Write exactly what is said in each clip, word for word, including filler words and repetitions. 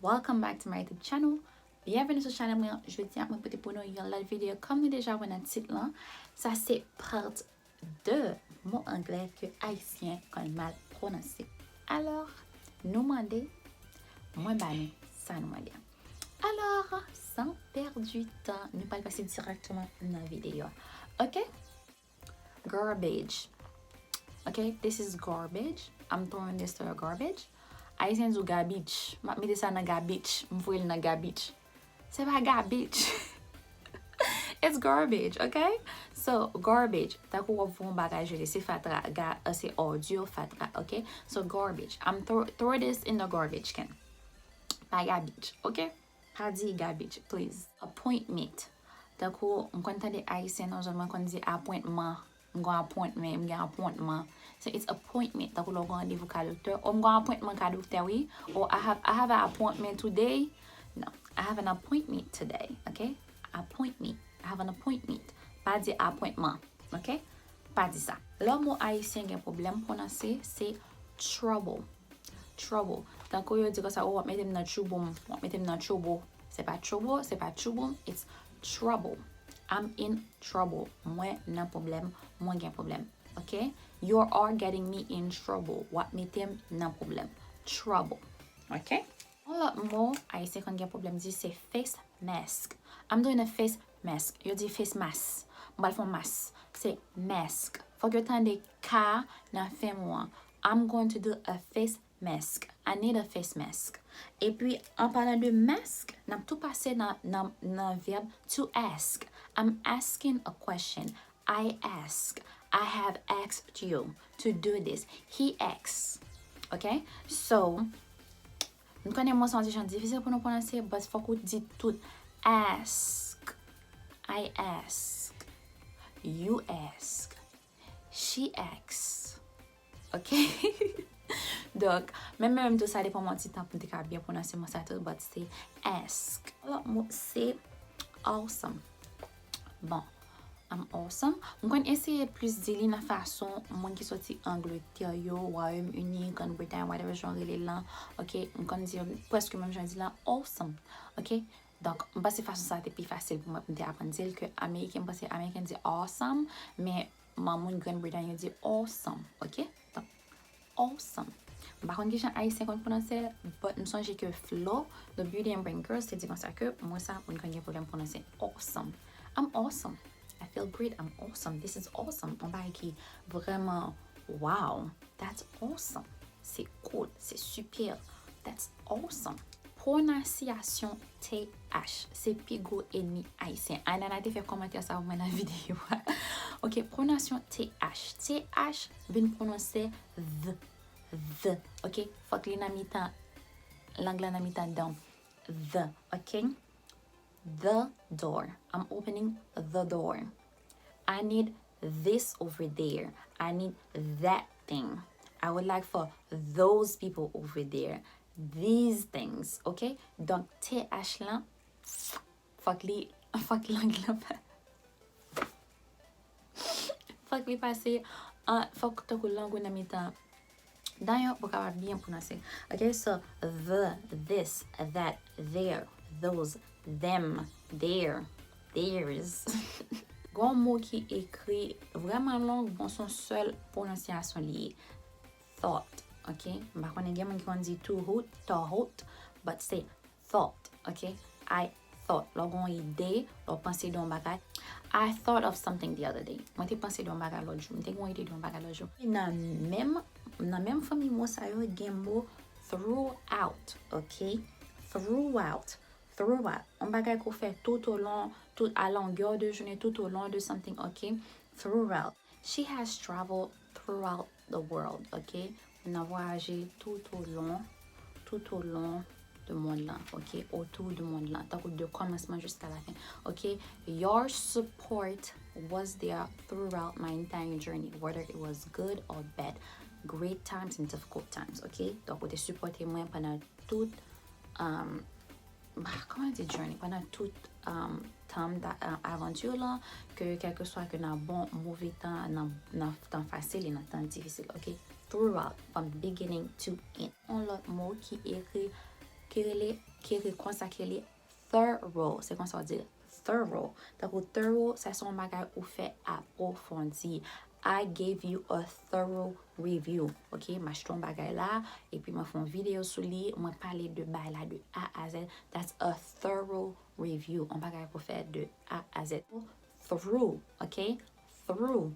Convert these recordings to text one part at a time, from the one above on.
Welcome back to my YouTube channel. Byenveni sou chanèl mwen. Jodi a mwen pote pou nou yon lòt videyo. Kòm nou deja wè nan tit lan, sa se part de mo anglè ke Ayisyen konn mal pwononse. Alò, nou mande, mwen ba nou sa nou mande. Alò, san pèdi tan, nou pral pase dirèkteman nan videyo a. Ok? Garbage. Ok, this is garbage. I'm throwing this to the garbage. Ayisyen di w gabich. M ap mete sa nan gabich. M voye l nan gabich. Se pa gabich. It's garbage, ok? So, garbage. Tankou w ap voye yon bagay jete, se fatra, ga, uh, se òdi, fatra, ok? So, garbage. I'm throw, throw this in the garbage can. Pa gabich, ok? Pa di gabich, please. Appointment. Tankou, m konn tande Ayisyen nan zòn mwen konn di apwentman. M gon apwentman, m gen apwentman. So, it's appointment. Tankou lè w gon randevou ka doktè. O, m gon apwentman ka doktè, wi. O, I have, I have an appointment today. No, I have an appointment today, ok? Appointment. I have an appointment. Pa di apwentman, ok? Pa di sa. Lè mo ayisyen gen pwoblèm pwononse, se trouble. Trouble. Tankou yo di konsa, o, w ap mete m nan tchouboum, w ap mete m nan tchoubo. Se pa tchoubo, se pa tchouboum, it's trouble. I'm in trouble. Mwen nan pwoblèm, mwen gen pwoblèm. Ok? You are getting me in trouble. W ap mete m nan pwoblèm. Trouble. Ok? Yon lòt mo ayisyen konn gen pwoblèm di se face mask. I'm doing a face mask. Yo di face mask. M pral fè yon mas. Se mask. Fòk yo tande K nan fen mo an. I'm going to do a face mask. I need a face mask. Epi, an palan de mask, n ap tou pase nan, nan, nan vèb to ask. I'm asking a question. I ask. I have asked you to do this. He asks. Ok? So, nou konnen mo sa yon ti jan difisil pou nou pwononse, but fòk ou di tout. Ask. I ask. You ask. She asks. Ok? Donk, menm menm tou, sa depann yon ti tan pou m te ka byen pwononse mo sa tou, but se ask. Lòt mo, se awesome. Bon, I'm awesome. M konn eseye plis di li nan fason moun ki soti Angletè yo, Wayòm Ini, Grann Bretay, whatever jan w rele l lan. Ok, m konn di l prèske menm jan di l lan, awesome. Ok? Donk, m panse fason sa te pi fasil pou mwen pou m te aprann di l ke Ameriken, m panse Ameriken di awesome, men moun Grann Bretay yo di awesome, ok? Donk, awesome. M pa konn kijan Ayisyen konn pwononse l, but m sonje ke Flo, The Beauty and Brain Girls, te di konsa ke mwen sa, moun konn gen pwoblèm pwononse awesome. I'm awesome. I feel great. I'm awesome. This is awesome. Yon bagay ki vrèman wow. That's awesome. Se cool. Se super. That's awesome. Pwononsyasyon T H se pi gwo enmi ayisyen. Anana te fè kòmantè sa pou mwen nan videyo a. Ok, pwononsyasyon T H. T H vin pwononse th, th. Ok, fòk li nan mitan, lang lan nan mitan dan. The, ok? The door. I'm opening the door. I need this over there. I need that thing. I would like for those people over there. These things, ok? Donk, T H lan, fòk li, fòk lang lan pa, fòk li pase, an, fòk tankou lang ou nan mitan dan yo pou w kapab byen pwononse. Ok, so, the, this, that, there, those, them, their, theirs. Gon mo ki ekri vrèman long, bon, se yon sèl pwononsyasyon li ye. Thought, ok? M pa konnen, gen moun ki konn di tou hout, tou hout, but se thought, ok? I thought. Lè w gen yon ide, lè w panse de yon bagay. I thought of something the other day. Mwen te panse de yon bagay lòt jou. Mwen te gen yon ide de yon bagay lòt jou. Nan menm, nan menm fanmi mo sa yo, gen mo throughout, ok? Throughout. Throughout. Yon bagay ke w fè tout au long, tout, à longueur de journée, tout au long de something, ok? Throughout. She has traveled throughout the world, ok? Moun nan vwayaje tout au long, tout au long de mond lan, ok? Otou de mond lan, tankou de kòmansman jiska lafen, ok? Your support was there throughout my entire journey, whether it was good or bad, great times and difficult times, ok? Donk, ou te sipòte mwen pandan tout, um, kòman di journey, pandan tout, um, tan m ta, uh, avanti lan, ke kèlkeswa ke nan bon, move tan, nan, nan tan fasil e nan tan difisil, ok? Throughout, from beginning to end. Yon lòt mo ki ekri, ki rele Ki rele konsa ki rele thorough. Se konsa w di thorough. Tankou thorough, sa se yon bagay ou fè apwofondi. I gave you a thorough review. Ok, m achte yon bagay la, epi mwen fè yon videyo sou li, mwen pale de bagay la de A a Z. That's a thorough review. Yon bagay pou fè de A a Z. Through, ok? Through.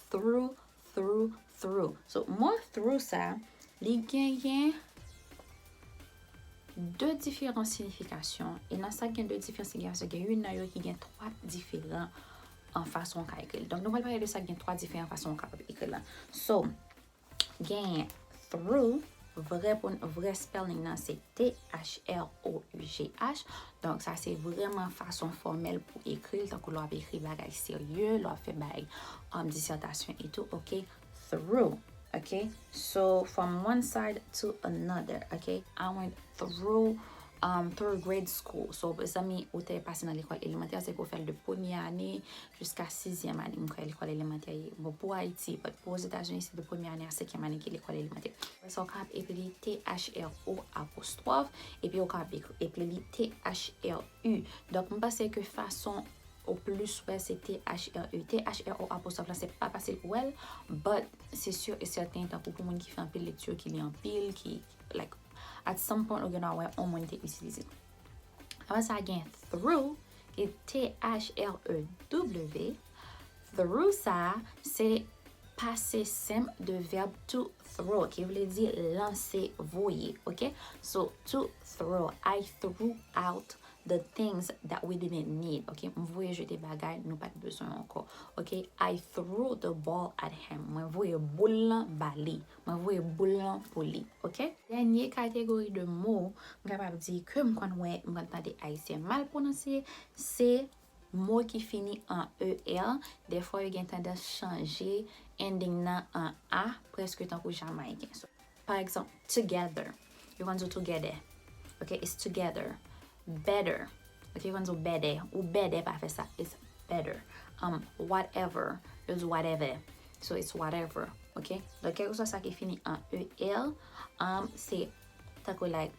Through, through, through. So, mo through sa, li genyen de diferan siyifikasyon. E nan sa gen de diferan siyifikasyon, gen youn nan yo ki gen twa diferan an fason w ka ekri l. Donk, nou pral pale de sa gen twa diferan fason w kapab ekri l la. So, genyen through, vrè, vrè spelling nan se T H R O U G H. Donk, sa se vrèman fason fòmèl pou ekri l, tankou lè w ap ekri bagay serye, lè w ap fè bagay, um, disètasyon etou, ok? Through, ok? So, from one side to another, ok? I went through, um, through grade school. So, zanmi, ou te pase nan lekòl elemantè, se pou fè l de premye ane jiska sizyèm ane, m kwè lekòl elemantè ye. Bon, pou Ayiti, but pou Ozetazini, se de premye ane a senkyèm ane ki lekòl elemantè. Apre sa, ou kapab ekri li T H R O apostwòf, epi ou kapab ekri, ekri li T H R U. Donk, m panse ke fason ou plis wè se T H R U. T H R O apostwòf la, se pa fasil pou wè l, but se sur et certain, tankou pou moun ki fè anpil lekti, ki li anpil, ki, like, at some point, ou gen dwa wè yon moun te itilize. Apre sa, gen through, ki T H R E W. Through sa, se pase senp de vèb to throw, ki vle di lanse, voye, ok? So, to throw, I threw out the things that we didn't need, ok? M voye jete bagay nou pa t bezwen ankò, ok? I threw the ball at him. Mwen voye boul lan ba li. Mwen voye boul lan pou li, ok? Dènye kategori de mo, m kapab di ke m konn wè, m konn tande Ayisyen mal pwononse, se mo ki fini an E R. Dèfwa, yo gen tandans chanje ending nan an A, prèske tankou Jamayiken. So, pa egzanp, together. Yo konn di together. Ok, it's together. Better. Ok, yo konn di bèdè. Ou bèdè pa fè sa. It's better. Um, whatever. Yo di whatever. So, it's whatever. Ok? Donk, kèlkeswa sa ki fini an E R, um, se tankou, like,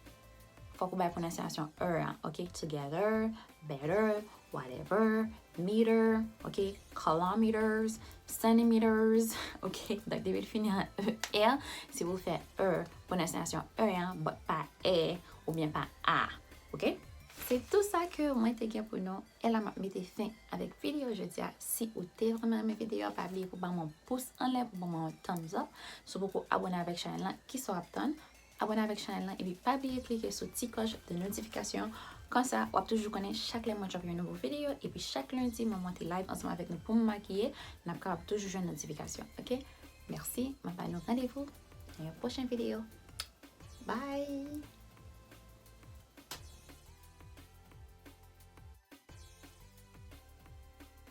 fòk ou bay pwononsyasyon er an, ok? Together, better, whatever, meter, ok? Kilometers, centimeters, ok? Donk, depi l fini an E R, se pou fè er, pwononsyasyon er an, but pa è oubyen pa a, ok? Se tou sa ke mwen te gen pou nou. E la m ap mete fen avèk videyo jodi a. Si ou te vrèman renmen videyo a, pa bliye pou ban mwen yon pous anlè, pou ban mwen yon thumbs up. Si w poko abòne avèk chanèl lan, kisa w ap tann? Abòne avèk chanèl lan, epi pa bliye klike sou ti klòch de notifikasyon. Konsa, w ap toujou konnen chak lè mwen drop yon nouvo videyo, epi chak lendi, mwen monte live ansanm avèk nou pou m makiye, n ap kapab toujou jwenn notifikasyon, ok? Mèsi, mwen ba nou randevou nan yon pwochen videyo. Bye!